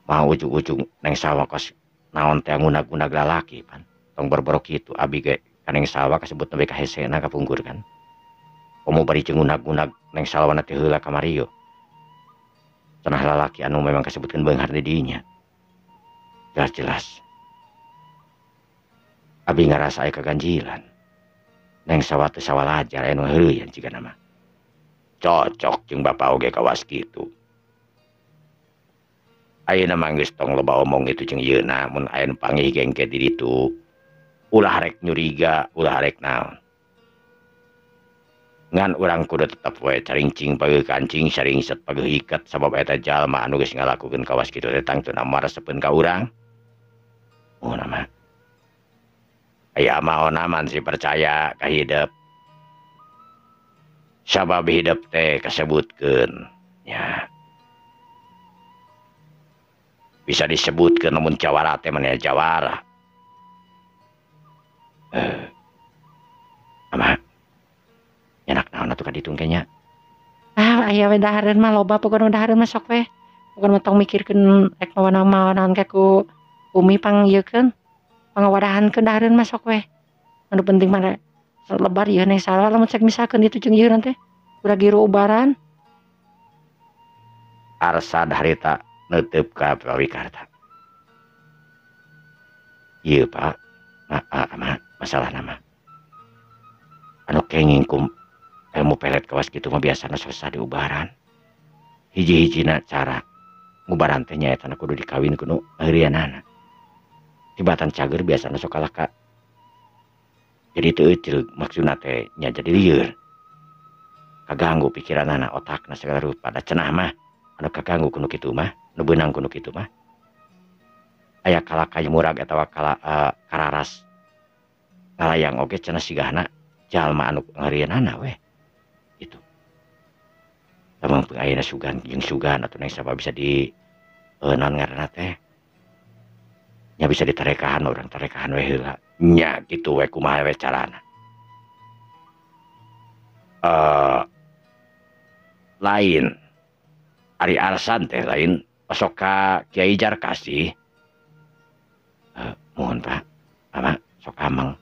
Mau ujug-ujug Neng Salwa kawas naon teh ngunag-ngunag lalaki pan. Tong boro-boro kitu abi ge ka Neng Salwa kasebut nembe ka hesena kapungkur kan. Komo bari jeung ngunag-ngunag Neng Salwa teh heula ka Mario. Cenah lalaki anu memang kasebutkeun beunghar di dinya. Jelas-jelas abi ngarasa aya kaganjilan. Neng Salwa teu sawalajar aya nu heureuyan jigana mah. Cocok jeung bapa oge kawas kitu. Ayeuna mah geus tong loba omong itu jeung ieuna mun aya nu panggih gengke di ditu. Ulah rek nyuriga, ulah rek naon. Ngan urang kudu tetep we caringcing pageuh kancing, saringset pageuh iket sabab eta jalma anu geus ngalakukeun kawas kitu teh tangtuna maresepeun ka urang. Oh nama. Aya mah onaman sih percaya ka hidep. Sabab hidep teh kasebutkeun nya. Bisa disebutkeun lamun jawara teh mah jawara. Ama nyenak naon atuh ka ditu engke nya?
Ah aya we dahareun mah loba pokona dahareun mah sok we. Pokona mah tong mikirkeun rek mawana-mawanaan ke ku Umi pangyeukeun. Pangawadahankeun dahareun mah sok we. Anu penting mah lebar ieu Neng Salwa lamun cek misalkeun ditu jeung ieu teh udah giru ubaran.
Arsad harita neuteup ka Pawikarta. Ieu Pak, ma masalah nama. Anu kenging ku ilmu pelet kawas kitu mah biasana susah diubaran. Hiji-hijina cara ngubaran teh nyaeta kudu dikawin ku nu heureuyanana. Tibatan cager biasana sok kalah ka. Jadi teu euceuk maksudna teh nya jadi lieur. Kaganggu pikiranana, otakna segala rupa. Da cenah mah anu kaganggu ku nu kitu mah, nu beunang ku nu kitu mah. Aya kala kayu murag atawa kala kararas ngalayang oge cenah sigahna jalma anu ngeureunana we. Gitu. Lamun ayeuna sugan jeung sugan atuh Neng Salwa bisa di naon ngaranna teh nya bisa ditarekahan urang tarekahan we heula. Nya kitu we kumaha we carana. Lain Ari Arsan teh lain osok ka Kiai Jarkasih. Mohon Pak, ama sok ameng.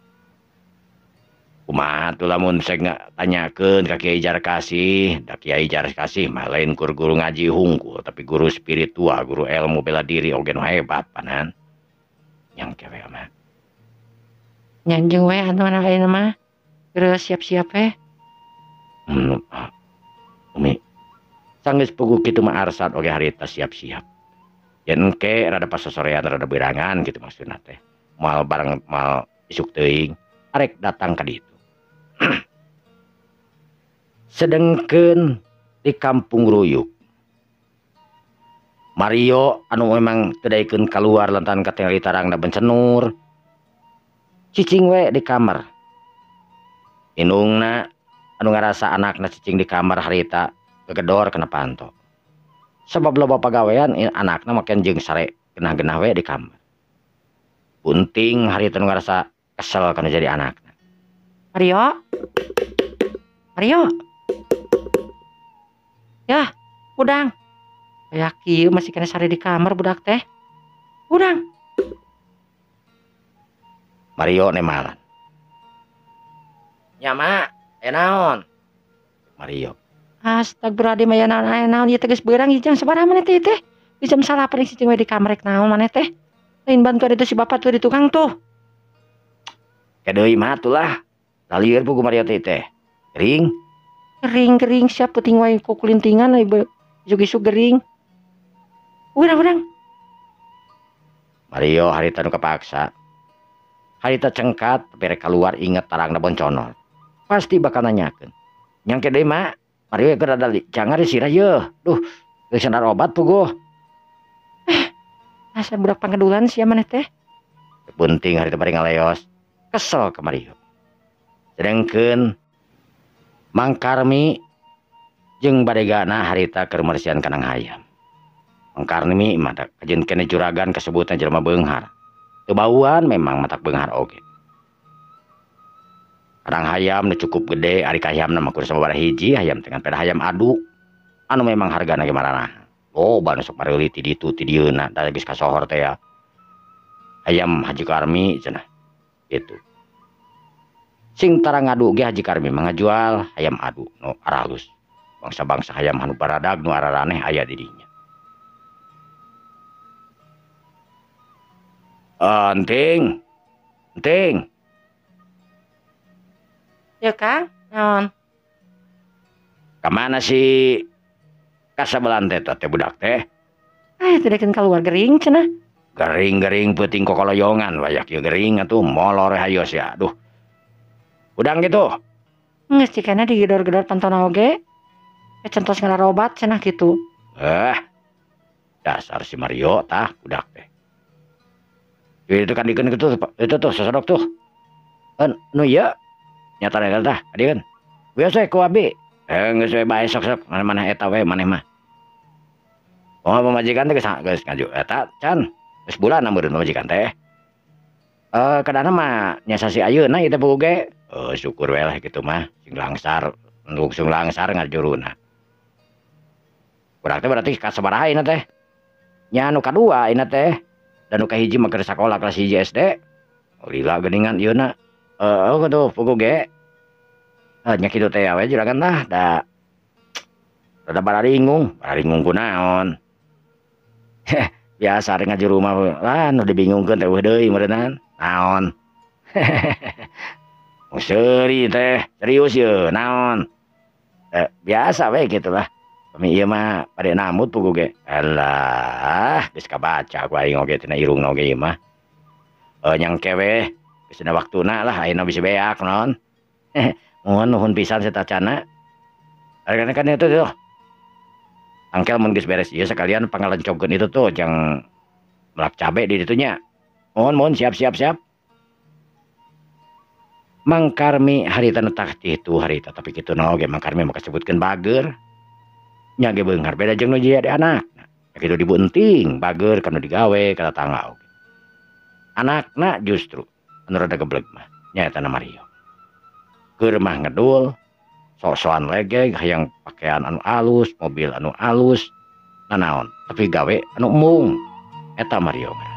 Kumaha tuh lamun saya tanyakeun ka Kiai Jarkasih, da Kiai Jarkasih mah lain kur guru ngaji hungkul, tapi guru spiritual, guru ilmu bela diri oge nu hebat panan. Yang kewe mah.
Nyanjung we anu ayeuna mah. Geura siap-siap we.
Umi. Sanggeus puguh kitu mah Arsad oge harita siap-siap. Yen engke rada pasosorean rada beurangan kitu maksudna teh. Moal bareng moal isuk teuing arek datang ka ditu. Sedengkeun di kampung Ruyuk. Mario anu memang teu daekeun kaluar lantaran katingali tarangna bencenur. Cicing we di kamar. Indungna anu ngarasa anakna cicing di kamar harita gegedor kana panto. Sebab loba pagawean anakna maken jeung sare genah-genah we di kamar. Punting harita nu ngarasa kesel kana jadi anakna.
Mario? Mario? Yah, udang. Aya kieu masih kena sare di kamar budak teh. Udang.
Mario nemalan. Nya mak, aya naon? Mario.
Astagfirullahaladzim, aya naon, aya naon, ieu teh geus beurang ieu jam sabaraha maneh teh teh? Di jam 9 cicing we di kamar rek naon maneh teh? Lain bantuan itu si bapak tuh di tukang tuh.
Kadeui mah atulah. Lalieur pugu Mario teh teh. Gering.
Gering-gering siap peuting wae kukulintingan we isuk-isuk gering. Urang-urang.
Mario harita nu kapaksa. Harita cengkat tapi rek keluar inget tarangna bonconol. Pasti bakal nanyakeun. Nyangke deui mak, Mario keur rada jangar sirah yeuh. Duh, geus sandar obat puguh.
Asa budak pangedulan sia maneh teh.
Penting harita bari ngaleos. Kesel ka Mario. Sedengkeun Mang Karmi jeung badegana harita keur mersian kanang hayam. Mang Karmi mah kajeun keneh juragan kasebutna jelema beunghar. Teu bauan memang matak beunghar oge. Kadang hayam nu cukup gede, ari ka hayamna mah kudu sababaraha hiji hayam teh ngan peda hayam adu. Anu memang hargana ge maranah. Loba nu sok mareuli ti ditu ti dieuna da geus kasohor teh ya. Hayam Haji Karmi cenah. Gitu. Sing tara ngadu ge Haji Karmi mah ngajual hayam adu nu aralus. Bangsa-bangsa hayam anu baradag nu araraneh aya di dinya. Enting. Enting.
Ya Kang, naon?
Kamana si kasabelan teh teh budak teh?
Ah, teu daekeun kaluar gering cenah.
Gering-gering peuting kokoloyongan wayak ieu gering atuh molor hayo sia. Aduh. Udang gitu.
Geus cikana digedor-gedor pantona oge. Centos ngararobat cenah kitu.
Dasar si Mario tah budak teh. Itu kan dikeun kitu itu tuh sosodok tuh. Nu ieu nyata eta tah adieun. Biasa ku abi. Geus we bae sok-sok mana-mana eta we maneh mah. Oh pamajikan teh geus ngaju eta can. Geus bulan meureun pamajikan teh. Kadana mah nya sasi ayeuna ieu teh puguh ge. Syukur we lah kitu mah sing langsar, langsung langsar ngajuruna. Budak teh berarti ka sabaraha ayeuna teh? Nya anu kadua ayeuna teh. Dan nu kahiji mah keur sakola kelas 1 SD. Lila geuningan ieu na. Heeh puguh ge. Nya kitu teh we juragan lah da rada bararingung, bararingung kunaon. Biasa rek ngajuru mah lah nu dibingungkeun teh eueuh deui meureunnan. Naon. Seuri teh, serius ye, naon. Biasa we kitu lah. Pami ieu mah bade namut puguh ge. Alah, geus kabaca ku aing oge tina irungna oge ieu mah. Nyangke we geus dina waktuna lah ayeuna bisi beak naon. Nuhun nuhun pisan satacana. Kan kan itu tuh. Angkel mun geus beres ieu sekalian pangalencongkeun itu tuh jang melak cabe di ditu nya. Mohon mohon siap siap siap. Mang Karmi harita nu tah kitu harita tapi kitu no ge Mang Karmi mah kasebutkeun bager. Nya ge beunghar beda jeung nu jadi anak. Kitu dibunting bager kana digawe ka tatangga oge. Anakna justru anu rada gebleg mah nyaeta na Mario. Keur mah ngedul sok-sokan legeg hayang pakaian anu alus, mobil anu alus, nanaon tapi gawe anu embung. Eta Mario ngaranna.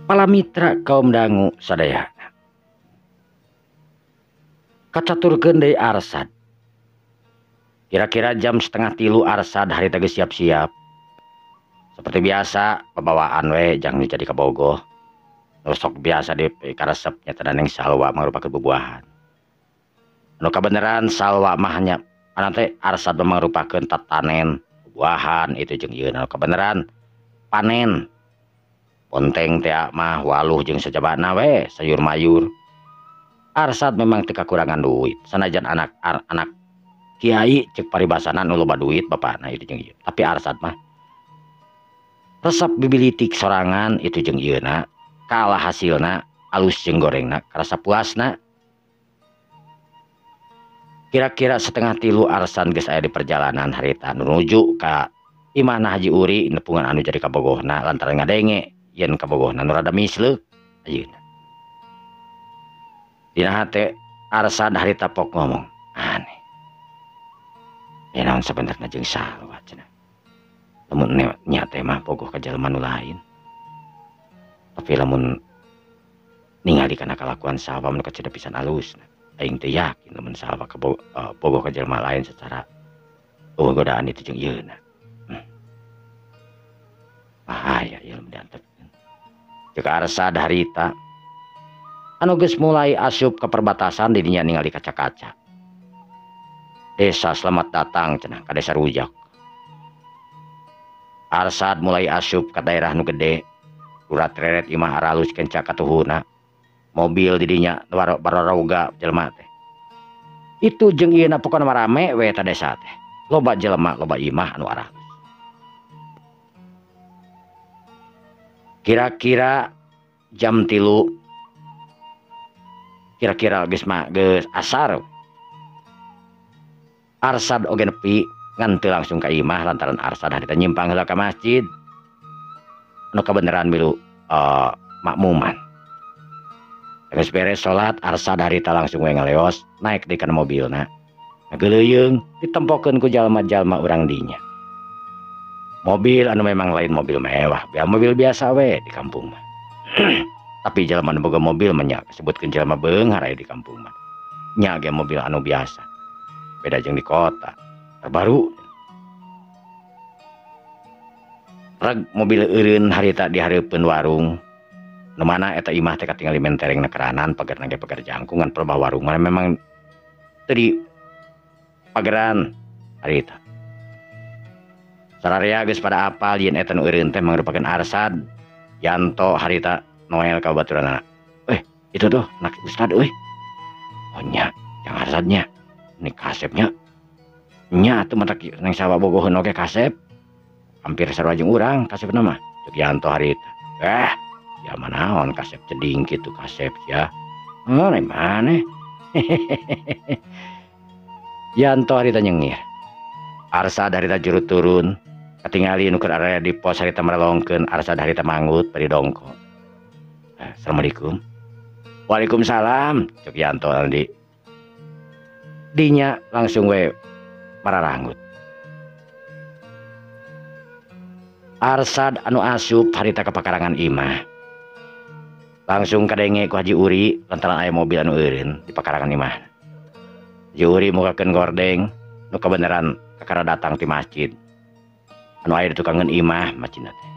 Palamitra kaum dangu sadayana. Kacaturkeun deui Arsad. Kira-kira jam 2:30 Arsad harita geus siap-siap. Seperti biasa pembawaan we jang jadi kabogoh. Nu sok biasa di karesep nyata neng Salwa mangrupakeun bubuahan. Anu kabeneran Salwa mah nya anu teh Arsad mah mangrupakeun tatanen bubuahan itu jeung ieu anu kabeneran panen. Ponteng teh mah waluh jeung sajabana we sayur mayur. Arsad memang teu kakurangan duit sanajan anak kiai cek paribasana nu loba duit bapana itu jeung ieu. Tapi Arsad mah resep bibilitik sorangan itu jeung ieuna kalah hasilna alus jeung gorengna karasa puasna. Kira-kira 2:30 Arsad geus aya di perjalanan harita menuju ka imahna Haji Uri nepungan anu jadi kabogohna lantaran ngadenge yen kabogohna nu rada misleuk ayeuna. Dina hate Arsad harita pok ngomong aneh. Ya naon sabenerna jeung Salwa cenah. Lamun nya teh mah bogoh ka jalma nu lain. Tapi lamun ningali kana kalakuan Salwa mun kacida pisan alusna. Aing teu yakin lamun Salwa bogoh ka jalma lain secara godaan itu jeung ieuna. Bahaya ieu lamun diantepkeun. Ceuk Arsad harita anu geus mulai asup ke perbatasan didinya ningali kaca-kaca. Desa selamat datang cenah ka desa Rujak. Arsad mulai asup ke daerah nu gede. Urat reret imah aralus kenca katuhuna. Mobil didinya baroga jelema teh. Itu jeung ieuna pokona mah rame we eta desa teh. Loba jelema, loba imah anu aralus. Kira-kira jam 3 kira-kira geus mah geus asar. Arsad oge nepi ngan teu langsung ka imah lantaran Arsad harita nyimpang heula ka masjid. Anu kabeneran milu makmuman. Geus beres salat Arsad harita langsung we ngaleos naik deui kana mobilna. Ngageuleuyeng ditempokeun ku jalma-jalma urang dinya. Mobil anu memang lain mobil mewah, ya mobil biasa we di kampung mah. Tapi jalma nu boga mobil mah nya disebutkeun jalma beunghar aya di kampung mah. Nya ge mobil anu biasa. Beda jeung di kota terbaru. Reg mobil eureun harita di hareupeun warung. Nu mana eta imah teh katingali mentereng na keranan pagerna ge pager jangkungan pelebah warung mana memang teu di pageran harita. Sararea geus pada apal yen eta nu eureun teh mangrupakeun Arsad. Yanto harita Noel ka baturanana. Itu tuh anak ustad euy. Oh nya, yang Arsadnya. Ini kasepnya. Nya atuh matak neng Salwa bogoheun oge kasep. Hampir sarua jeung urang kasepna mah. Ceuk Yanto harita. Ya manaon kasep ceding kitu kasep ya. Oh, maneh. Yanto harita nyengir. Arsad harita juru turun. Katingali nu keur area di pos harita merelongkeun Arsad harita manggut bari dongko. Assalamualaikum. Waalaikumsalam ceuk Yanto di. Dinya langsung we mararanggut. Arsad anu asup harita ka pakarangan imah. Langsung kadenge ku Haji Uri lantaran aya mobil anu eureun di pakarangan imah. Haji Uri mukakeun gordeng nu kabeneran kakara datang ti masjid. Anu aya di tukangeun imah masjidna teh.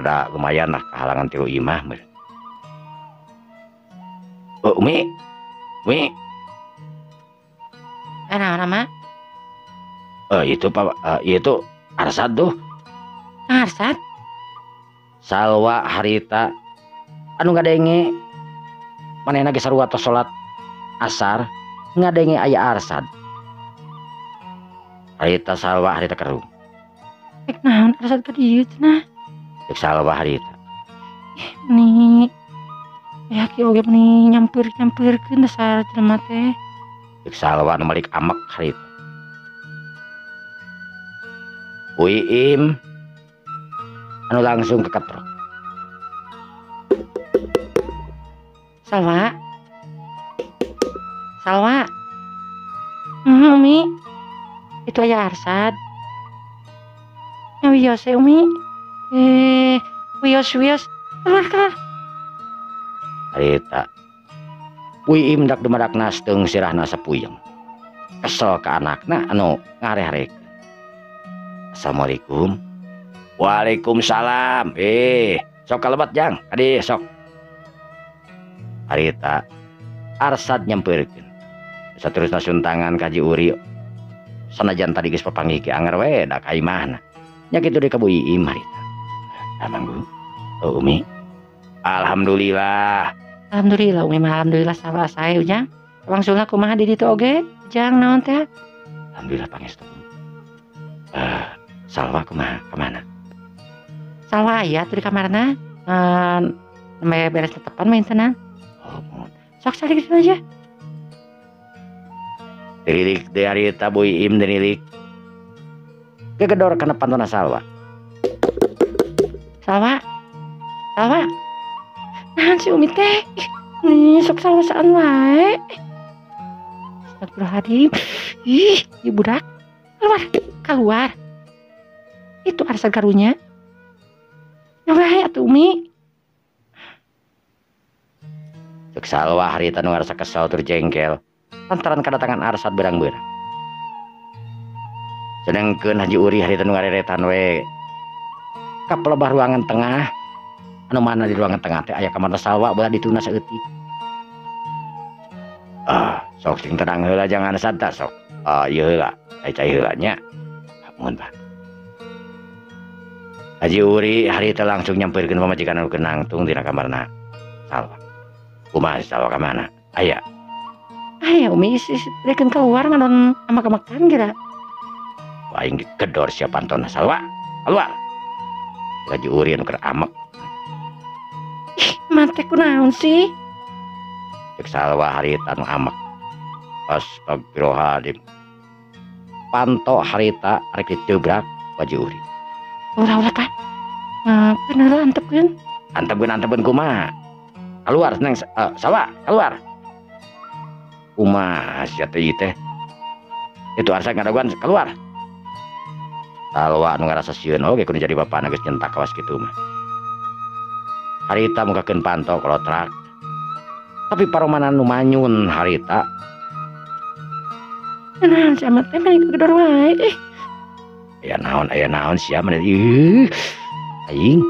Rada lumayan lah kahalangan tilu imah meureun. Oh, Umi. Umi.
Naon mah?
Itu Pak, itu Arsad tuh.
Arsad?
Salwa harita anu ngadenge manehna geus sarua tos salat asar ngadenge aya Arsad. Harita Salwa harita kerung.
Rek naon Arsad ka dieu cenah?
Rek Salwa harita.
Meni ya ki oge meni nyampeur-nyampeureun dasar jelema teh.
Rek Salwa nu malik amek harita. Uiim anu langsung keketrok.
Salwa. Salwa. Umi. Itu aya Arsad. Ya wios ya Umi. Wios wios. Keluar keluar.
Harita Wiim dak dumadak nasteung sirahna sapuyeng. Kesel ka anakna anu ngare-harekeun. Assalamualaikum. Waalaikumsalam. Sok kalebat jang, adi sok. Harita Arsad nyampeurkeun. Saterusna suntangan ka Haji Uri. Sanajan tadi geus papanggih ki anger we da ka imahna. Nya kitu deui ka Bu Iim harita. Amang oh, Umi. Alhamdulillah.
Alhamdulillah Umi mah alhamdulillah salah sae ujang. Wangsulna kumaha di ditu oge? Jang naon teh?
Alhamdulillah pangestu. Salwa kumaha kemana?
Salwa aya tuh di kamarna. Nembe beres tetepan mah tenang.
Oh, mohon.
Sok salik gitu aja.
Dirilik deui harita Bu Iim dirilik. Gegedor kana pantona Salwa.
Salwa. Salwa. Nahan si Umi teh. Nih sok salwasaan wae. Astagfirullahaladzim. Ih, ieu budak. Keluar, keluar. Itu Arsad karunya. Nyawae atuh Umi.
Cek Salwa harita nu ngarasa kesel tur jengkel lantaran kedatangan Arsad berang-berang. Sedangkeun Haji Uri harita nu ngareretan we ka pelebah ruangan tengah. Anu mana di ruangan tengah teh aya kamarna Salwa belah dituna saeutik. Ah, sok sing tenang heula jangan Arsad sok. Ah, ieu heula, ai cai heula nya. Mohon Pak. Haji Uri harita langsung nyampeurkeun pamajikan anu keur nangtung dina kamarna Salwa. Kumaha Salwa ka mana? Aya.
Aya Umi reken keluar ngadon amak-amakan kira.
Aing gedor sia pantona Salwa. Keluar. Haji Uri anu keur amek.
Ih, mate kunaon sih?
Cek Salwa harita anu amek. Astagfirullahaladzim. Panto harita rek ditebrak Haji Uri.
Ulah-ulah Pak. Bener antepkeun.
Antepkeun kumaha? Keluar neng Salwa, keluar. Kumaha sia teh teh? Itu Arsad ngadaguan keluar. Salwa anu ngarasa sieun oge kudu jadi bapana geus nyentak kawas kitu mah. Harita mukakeun panto kolotrak. Tapi paromanan nu manyun harita.
Naon si amat teh meni gedor wae.
Aya naon sia meni. Ih, aing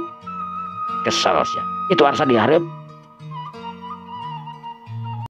kesel sia. Itu Arsad dihareup.